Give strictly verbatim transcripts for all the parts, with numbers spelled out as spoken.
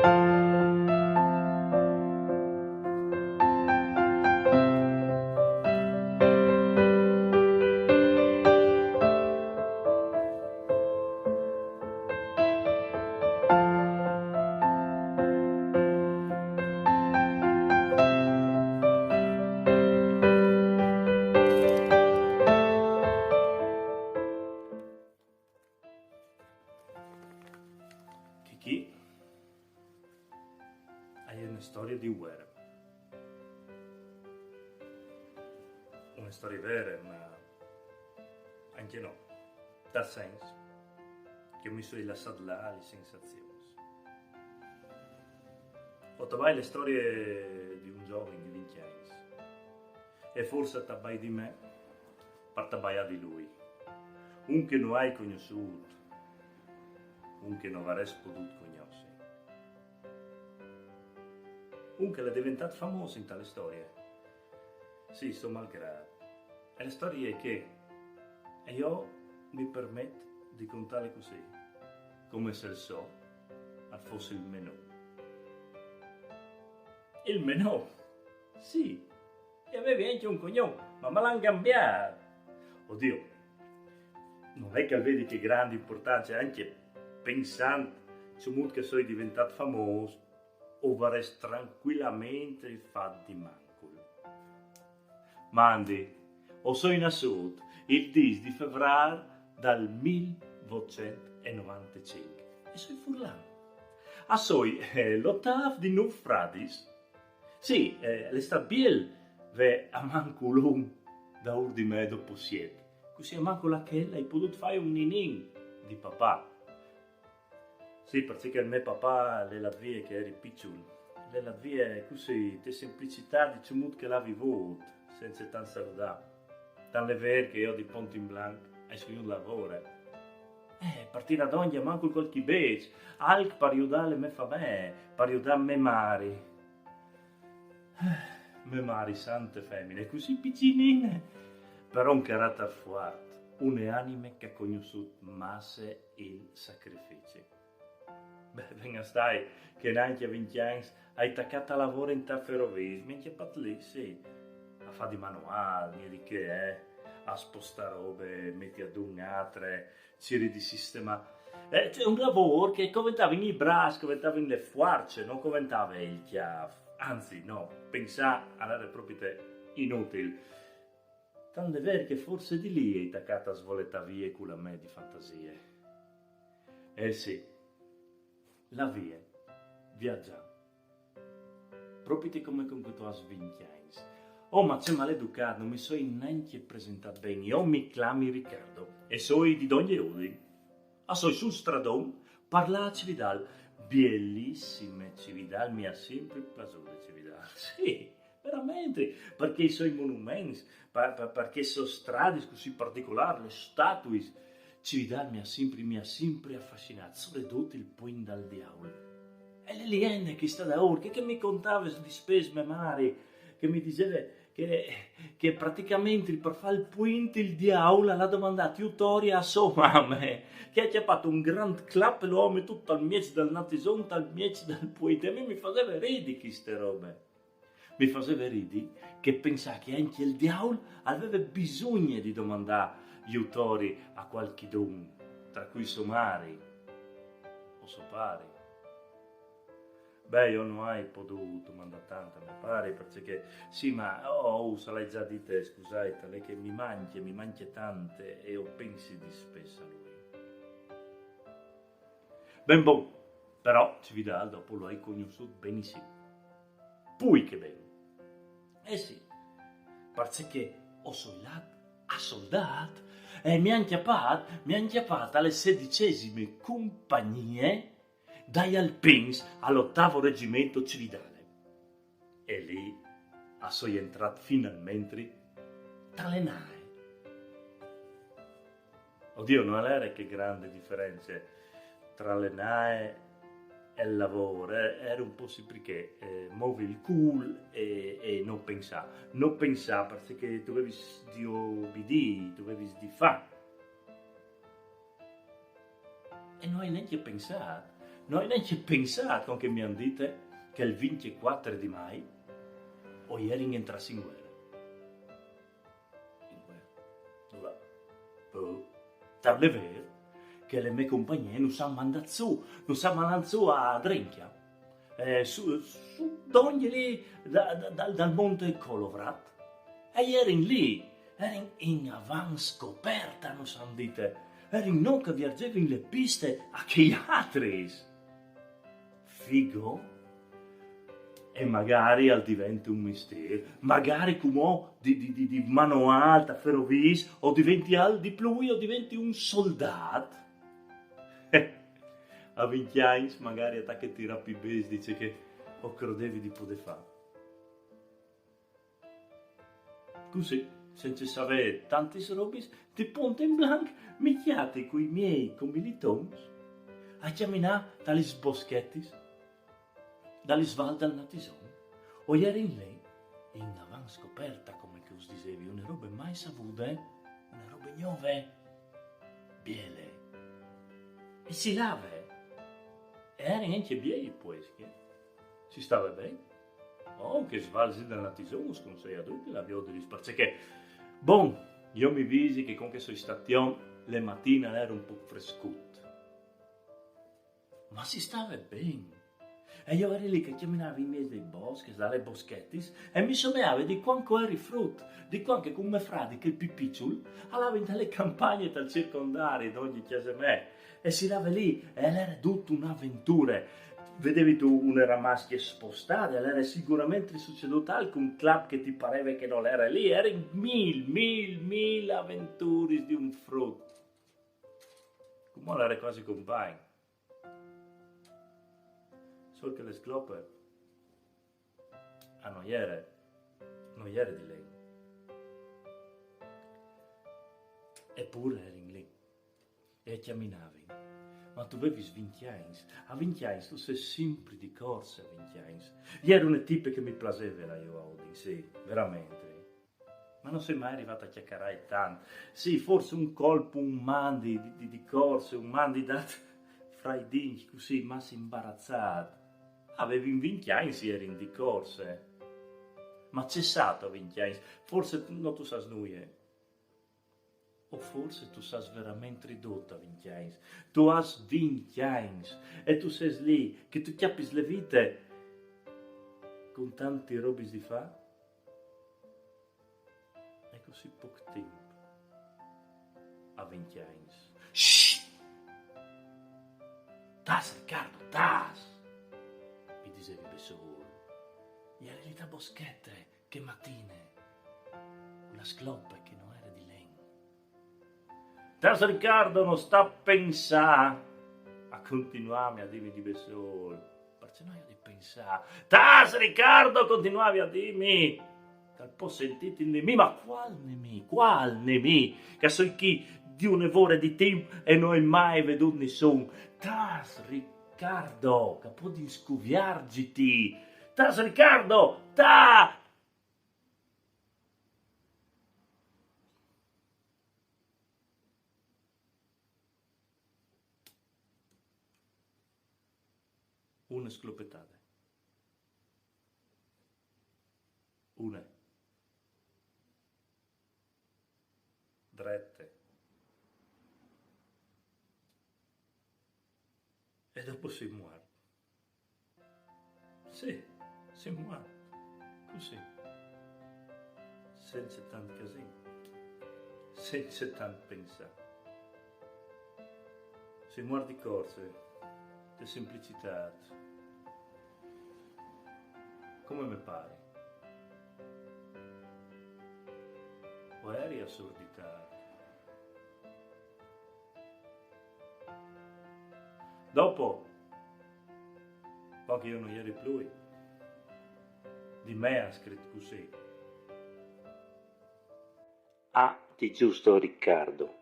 Che chi a je una storia di guerra. Una storia vera, ma anche no. Tal sens che mi soi lassat lâ a li sensazions. O tabai le storie di un zovin di vincj agns. E forse tabai di me par tabaiâ di lui. Un che no ai cognossût, un che no varès podût cognossi. Un che al è deventât famôs in ta le storie. Sì, so malgrât. E le storie e je chê. E jo mi permet di contâle cussì, come se il so al fos il me non. Il me non? Sì. E o vevi ancje un cognon, ma me l'àn cambiât. Odio, nol è che al vedi chê grande impuartance, ancje pensant cemût che o soi deventât famôs, o varès trancuilamentri fat di mancul. Mandi, o soi nassût il dîs di Fevrâr dal mil votcent e novantecinc. E soi furlan. A soi, eh, l'otâf di nûf fradis. Sì, eh, al è stât biel vê almancul un daûr di me dopo siet. Cussì almancul a chel o ai podût fâi un ninin di papà. Sì, parcè che il me papà al è lât vie che o jeri piçul. Al è lât vie cussì, te semplicitât di cemût che al à vivût, cence tant saludâ. Tant al è vêr che jo di pont in blanc o ai scugnût lâ a vore. Eh, par tirâ dongje almancul cualchi bêç, alc par judâ le me famee, par judâ me mari. Eh, me mari, sante femine, cussì piçinine, però un caratar fuart, une anime che e à cognossût masse il sacrifici. Beh, ven a stâi che nancje a vincj agns o ai tacât a lavorâ inta ferovie, mi àn cjapât li, sì, a fâ di manuâl, gnente di che, eh, a spostâ robe, meti adun altre, cirî di sistemâ. Eh, cioè, un lavôr che coventavin i braçs, coventavin le fuarce, no coventave il cjâf. Anzit, no, pensâ al jere propit inutil. Tant al è vêr che forsit di li o ai tacât a svoletâ vie cu la me di fantasie. Eh sì, lâ vie, viazâ. Propit come cuant che tu âs vincj agns. Oh, ma ce maleducât, no mi soi nancje presentât ben. Jo mi clami Riccardo e soi di dongje Udin. A soi sul stradon par lâ a Cividâl. Bielissime Cividâl, mi à simpri plasût Cividâl. Sì, verementri, par chei siei monuments, par, par, par chês siei stradis cussì particolârs, lis statuis. Cividâl mi à simpri, mi à simpri afascinât, soredut il Puint dal Diaul. E le liende che e je stade daûr, che, che mi contave dispès me mari, che mi diseve che, che praticamentri par fâ il puint il diaul al à domandât jutori a sô mame, che e à cjapât un grant clap e lu à metût tal mieç dal natison, tal mieç dal puint. E a mi mi faseve ridi cheste robe. Mi faseve ridi che pensâ che ancje il diaul al veve bisugne di domandâ jutori a cualchidun, tra cui sô mari o so pari. Beh, jo no ai podût domandâ tant a me pari, parcè che, sì, ma, oh, us le ai za dite, scusait, al è che mi mancje, mi mancje tant e o pensi dispès a lui. Ben bon, però Cividâl dopo lu ai cognossût benissim. Plui che ben. Eh sì, parcè che o soi lât a soldât e mi àn cjapât, mi àn cjapât a le sedicesime compagnie dai alpins al otavo regjimentu Cividâl. E li a soi jentrât finalmentri ta le nae. Odio, no jere chê grande diference tra le nae e il lavôr, eh, jere un pôc sì parcè, eh, movi il cûl e, e no pensâ. No pensâ, parcè che tu vevis di ubidî, tu vevis di fâ. E no ai nancje pensât. No ai nancje pensât, cuant che mi àn dit che il vincjecuatri di Mai o jerin jentrâts in vuere. In vuere. Alore, boh, tant al è vêr che le mê compagnee nus àn mandât sù, nus àn mandât sù a Drincje. Eh, sù, sù dongje li da, da, dal, dal monte Kolovrat. E jerin li, jerin in avantscoperta, nus àn dit. Jerin nô che vierzevin le piste a chei altris. Figo? E magari al devente un mistîr, magari cumò di, di, di, di manuâl, ferovîs, o deventi alc di plui, o deventi un soldât. A vincj agns magari o tache a tirâ plui bêçs di ce che o crodevi di podê fâ. Cussì, cence savê tantis robis, di punt in blanc mi cjati cui miei comilitons a cjaminâ da lis boschetis, da lis vals dal Natison. O jerin li, in avantscoperta, come che us disevi, une robe mai savude, eh? Une robe gnove, biele. E si lave. E jerin ancje biei i puescj, eh? Si stave ben. Oh, chês vals dal Natison us conseio a ducj di lâ a viodilis, parcè che, bon, jo mi visi che cuant che o soi stât jo, le matine al jere un pôc frescut. Ma si stave ben. E jo o jeri li che o cjaminavi in mieç dai boscs, da lis boschetis, e mi someave di cuant che o jeri frut, di cuant che cun me fradi, chel plui piçul, al lave inte campagne, tal circondari, dongje cjase mê. E si lave li, e al jere dut une aventure. Vedevitu une ramascje spostade, al jere siguramentri sucedût alc, un clap che ti pareve che nol jere li, e jerin mil, mil, mil aventuris di un frut. Cumò al jere cuasi compagn. Sol che le sclope, ah, no jere, no jere di len. Epûr o jerin li. E o cjaminavin. Ma tu vevis vincj agns. A vincj agns tu sês simpri di corse, a vincj agns. O jeri une tipe che mi plaseve lâ jù a Udin, sì, verementri. Ma no soi mai rivât a cjacarâi tant. Sì, forsit un colp, un mandi di, di, di corse, un mandi dât fra i dincj, cussì, masse imbaraçât. A vevin vincj agns, o jerin di corse. Ma ce sâstu a vincj agns? Forsit no tu sâs nuie. O forsit tu sâs verementri dut a vincj agns. Tu âs vincj agns e tu sês li che tu cjapis le vite cun tantis robis di fâ. E cussì pôc timp, a vincj agns. Shh! Tâs, Riccardo, tâs! Mi disevi bessôl. O jeri li te boschete, chê matine, cu la sclope che no jere di len. Tâs, Riccardo, no sta a pensâ, a continuavi a dîmi di bessôl. Parcè no aio di pensâ? Tâs, Riccardo, continuavi a dîmi. Tal pò sentîti nemì, ma cuâl nemì, cuâl nemì? Che o soi chi di une vore di timp e no ai mai viodût nissun. Tâs, Riccardo, che o puedi scuviarziti. Tâs, Riccardo, tâs! Une sclopetade. Une. Drete. E dopo o soi muart. Sì, o soi muart. Cussì. Cence tant casin. Cence tant pensâ. O soi muart di corse, de simplicitât. Come mi pari. O jeri assurditât. Dopo, cuant che jo no jeri plui, di me a àn scrit cussì. A ti giusto, Riccardo,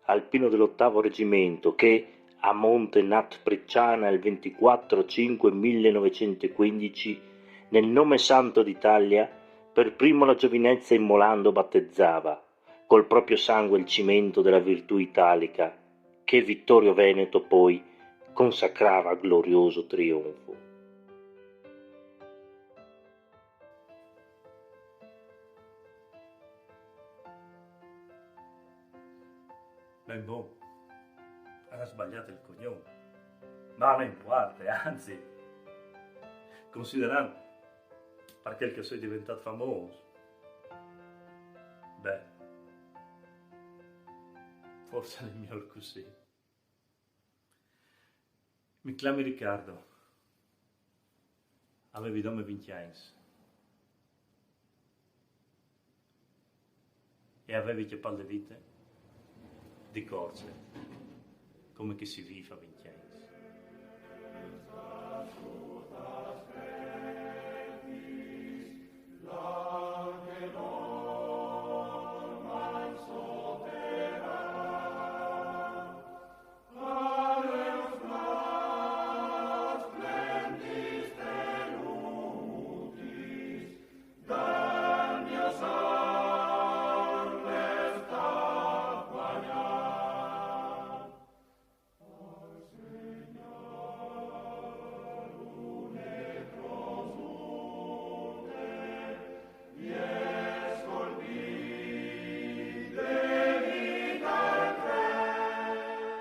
alpino dell'ottavo reggimento che, a Monte Natpricciana il ventiquattro cinque millenovecentoquindici, nel nome santo d'Italia, per primo la giovinezza immolando battezzava, col proprio sangue il cimento della virtù italica, che Vittorio Veneto poi consacrava glorioso trionfo. Ben bon, ha sbagliato il cognome. Ma non importa, anzi, considerando per quel che sono diventato famoso, beh, forse è meglio così. Mi clami Riccardo. Avevi dome vinti agns. E avevi che pal de vite di corse, come che si vive a